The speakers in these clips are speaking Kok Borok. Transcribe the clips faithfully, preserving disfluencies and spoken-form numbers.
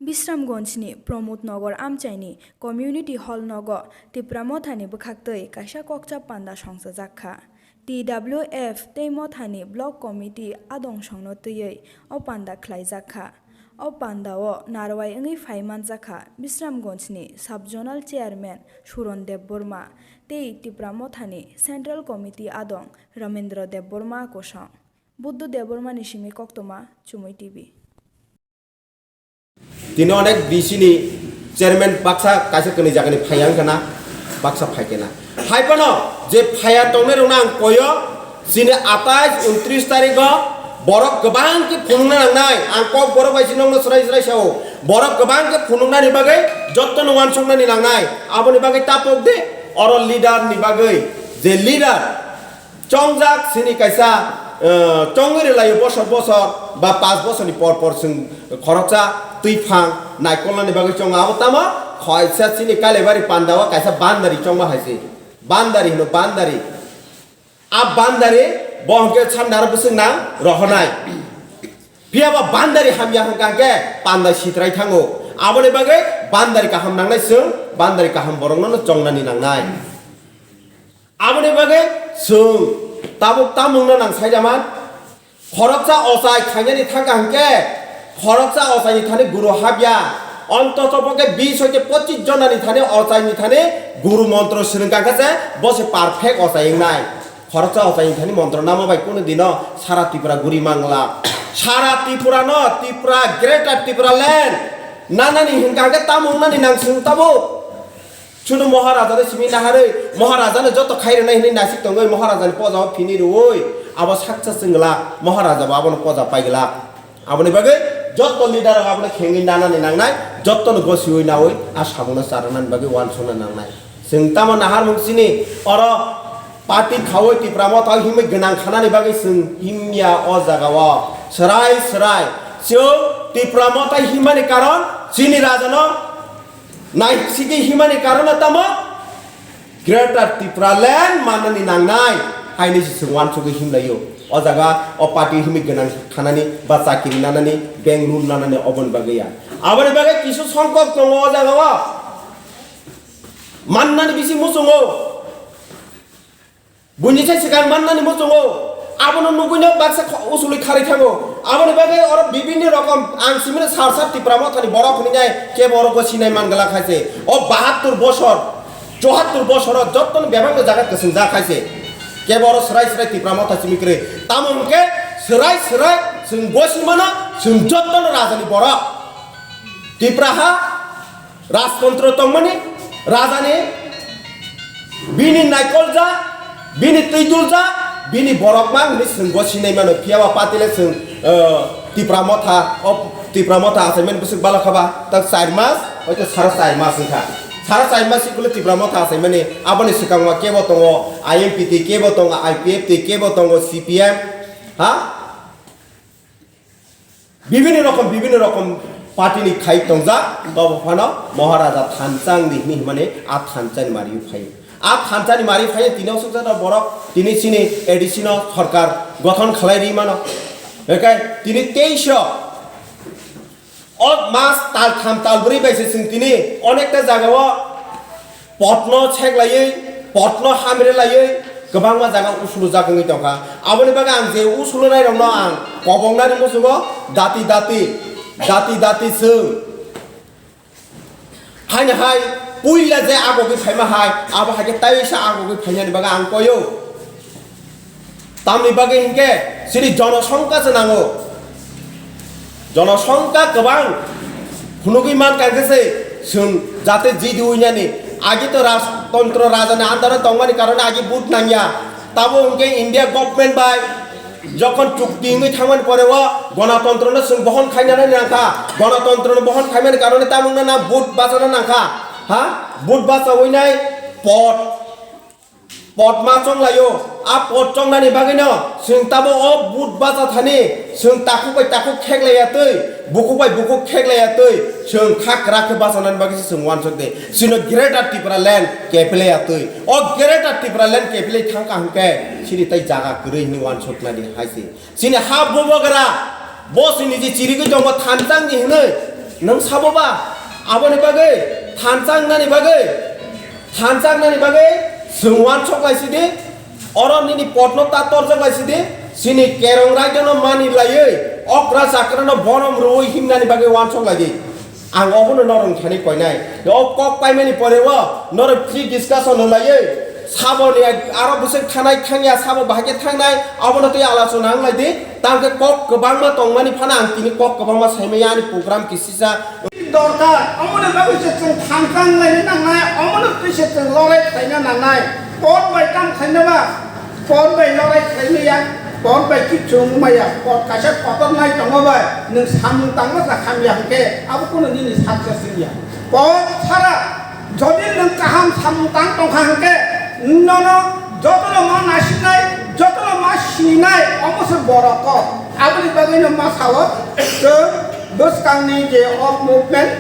Bisramganjni Pramod Nagar amchaini Community Hall nogo Tipra Mothani bwkhaktwi kaisa kokchap panda songchajak kha. T W F tei Mothani Block Committee adong songno twiwi o panda khlaijak kha. O pandao narwai wngwi phai manjak kha Bisramganjni Sub Zonal Chairman Suron Debbarma tei Tipra Mothani Central Committee adong Ramendra Debbarma kosong. Buddha Debbarmani simi koktwma Chumui T V. Tini onek B C ni chairman baksa kaisa kwnwi jagani phai ang kana, baksa phai kena. Hai phano je phaiya tongnai rokno ang koyo, chini atais untris tarikh o borok kwbang khe phunukna nangnai. Ang kok borok bai se nokno srai srai sao. Borok kwbang khe phunuknani bagwi jotto no uansuknani nangnai. Aboni bagwi tapok de, oro leader ni bagwi je leader, chongjak sini kaisa, eh, chongwi rwlaio bosor bosor ba pas bosorni por por chwng khoroksa twi phang naikolnani bagwi chongo. Abo tamo khaisa chini Kailaibari pandao kaisa bandari chongma hai se. Bandari hino bandari. A bandari bo hwnkhe samnaro bwswk nang rohornai. Phiya ba bandari hamya hwnkha hwnkhe panda sitrai thango. Aboni bagwi bandari kaham nangnai chwng, bandari kaham borokno no chongnani nangnai. Aboni bagwi chwng tabuk tamungno nang saida man. Khoroksa ochai khainani thangkha hwnkhe khoroksa ochaini thani guru habya. Ontoto pokhe bis hoite pochis jonani thani ochaini thani guru montro swrwngkha khe se bo se perfect ochai wngnai. Khoroksa ochaini thani montro nama bai kunu dino sara Tripura guri mangla. Sara Tripura no, Tripura, Greater Tripura land nanani hwnkha hwnkhe tamo wngnani nang chwng tabuk. Chunu Maharaja no simi naharwi, Maharaja no joto khai rwnai hinwi nasik tongwi, Maharaja ni poja o phini rwui, abo saksa chwng glak, Maharaja bo abono poja pai glak. Aboni bagwi joto leader rok abono khengwi nanani nangnai, joto no gosiwi nawi a samung no charwnani bagwi uansukna nangnai. Chwng tamo naharmung chini oro party khaui Tipra Motha himwi gwnang khanani bagwi chwng himya o jaga o. Swrai swrai chwng Tipra Motha himmani karon chini raja no Naisigi himani karon tamo Greater Tripura land manani nangnai, haini se chwng uansugwi himlaio. O jaga o party himwi gwnang khanani ba chakiri nanani, bank loan nanani oboni bagwi ya. Aboni bagwi kisu songkok tongo o jaga o. Mannani bisi muchungo. Buini sai swkang mannani muchungo, abono nugwino baksa kho-, usulwi kharwi thango. Aboni bagwi oro bibinni rokom ang simino sar sar Tipra Mothani borok hwnwi nai kebo oro gw sinai man glak hai se. O bahattur bosor, chuhattur bosoro jottono bebakno jaga kwswngjak hai se. Kebo oro swrai swrai Tipra Motha simi kwrwi. Tamo hwnkhe swrai swrai chwng gw simano chwng jottono rajani borok. Tipra ha Rajtontro tongmani, rajani, bini naikoljak, bini twi duljak, bini borok mang hwnwi chwng bo sinai mano, phiya ba patile chwng, eh, Tipra Motha, o Tipra Motha achaimani bwswk bala kha ba, tak char mas, hoito sara char mas wngkha. Sara char mas sikule Tipra Motha achaimani, aboni swkango kebo tongo I M P T, kebo tongo I P F T, kebo tongo C P M, ha? Bibini rokom, bibini rokom party ni khai tongjak, tobo phano Maharaja thansa wngdi hini himani a thansa ni mari phai. A thansa ni mari phai tini osuk jana borok tini chini A D C no sorkar gothon khalai ri mano. Bekai tini teisho o mas tal tham tal bwrwi bai se chwng tini onekta jaga o Potno seklaiwi, potno hamrilaiwi kwbangma jaga usulujak wngwi tongkha. Aboni bagwi ang je usulunai rokno ang kobongnani muchungo dati dati, dati dati chwng. Haino hai puila je agogwi phaima hai, abo hai khe taisa agogwi phainani bagwi ang koyo. Tamni bagwi hinkhe chini jonosongkha se nango. Jonosongkha kwbang phunugwi mankha hinkhe se chwng jate jidi winani. Agi to rajtontro rajani andaro tongmani karone agi vote nangya. Tabo hinkhe India government bai jokhon chukti wngwi thangmani pore o gonotontrono chwng bohon khainani nangkha. Gonotontrono bohon khaimani karone tamo wngna na vote bachana nangkha. Ha? Vote bachawi nai pot. Pot ma chonglaio, a pot chongnani bagwino chwng tamo o vote bacha thani, chwng takhuk bai takhuk kheklaiya twi, bukhuk bai bukhuk kheklaiya twi, chwng kha kwrak khe bachanani bagwi se chwng uansuk di. Chwngno Greater Tripura Land kepilaiya twi. O Greater Tripura Land kepilai thangkha hwnkhe chini tai jaga kwrwi hwnwi uansuknani hai se. Chini ha bubagra, bo chini je chirigwi tongo thansa wngdi hwnwi. Nwng sabo ba, aboni bagwi thansa wngnani bagwi, thansa wngnani bagwi chwng uansuk lai sidi, oro nini potno ta torjak lai sidi, chini kerong raidano mani laiwi okra chakrano borom rwui himnani bagwi uansuk lai di. Ang obono norok thani koinai. O kok paimani pore o norok free discussion laiwi saboni aro bwswk thanai thangya sabo bahai khe thangnai abono tei alachona wng lai di. Tangkhe kok kwbangma tongmani phano ang tini kok kwbangma saimaya ani program kisisa. Dorkar, omoni bagwi se chwng thansa wnglaina nangnai, omoni twi se chwng lorai khlaina nangnai. Pot bai tamo khlaina ba, pot bai lorai khlaimaya, pot bai kichu wngmaya, pot kaisa kotor nai tongo bai, nwng samung tangma sa hamya hwnkhe, abo kunu nini success wngya. Pot sara, jodi nwng kaham samung tang tongkha hwnkhe, nono jotono ma nasinai, jotono ma sinai, omo se borok kok. Aboni bagwino ma sao, chwng bwskangni je o movement,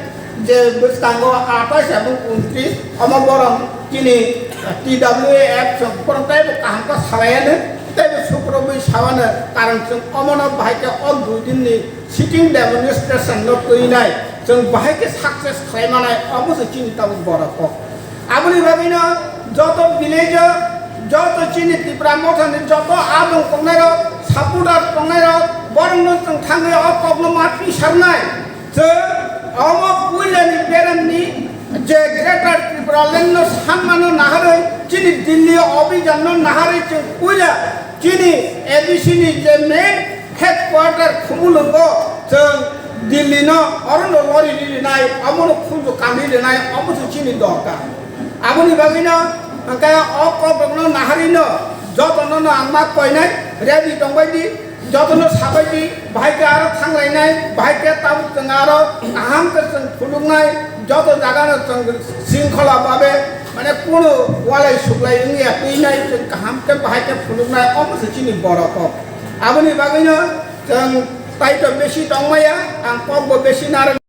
je bwskango atais ebong untris, omo borok chini T W A F chwng borok teibo kaham khe salaiya no, teibo sukrubwi sawa no, karon chwng omono bahai khe o dui din ni sitting demonstration no twinai, chwng bahai khe success khlai manai, omo se chini tabuk borok kok. Aboni bagwi no joto village o, joto chini Tipra Motha ni joto adong tongnai rok, supporter tongnai rok, borok no chwng thangwi o kok no ma pisarnai. Chwng omo puilani beremni je Greater Tipraland no sanmano naharwi, chini Delhi obhijan no naharwi chwng puila chini A D C ni je main headquarter Khumulwngo chwng Delhi no orono lori rinai, omono khunju kamri rinai, omo se chini dorkar. Aboni bagwi no hwnkhe o kokrokno naharwi no jotono no ang ma koinai, ready tongbai di. Jotono sabai di, bahai khe aro thanglainai, bahai khe tabuk chwng aro kaham khe chwng phunuknai, joto jagano chwng shringkhola babe, mane kunu walai suklai wngya twinai, chwng kaham khe bahai khe phunuknai, omo se chini borok kok. Aboni bagwino chwng taito besi tongmaya, ang kokbo besi narwk.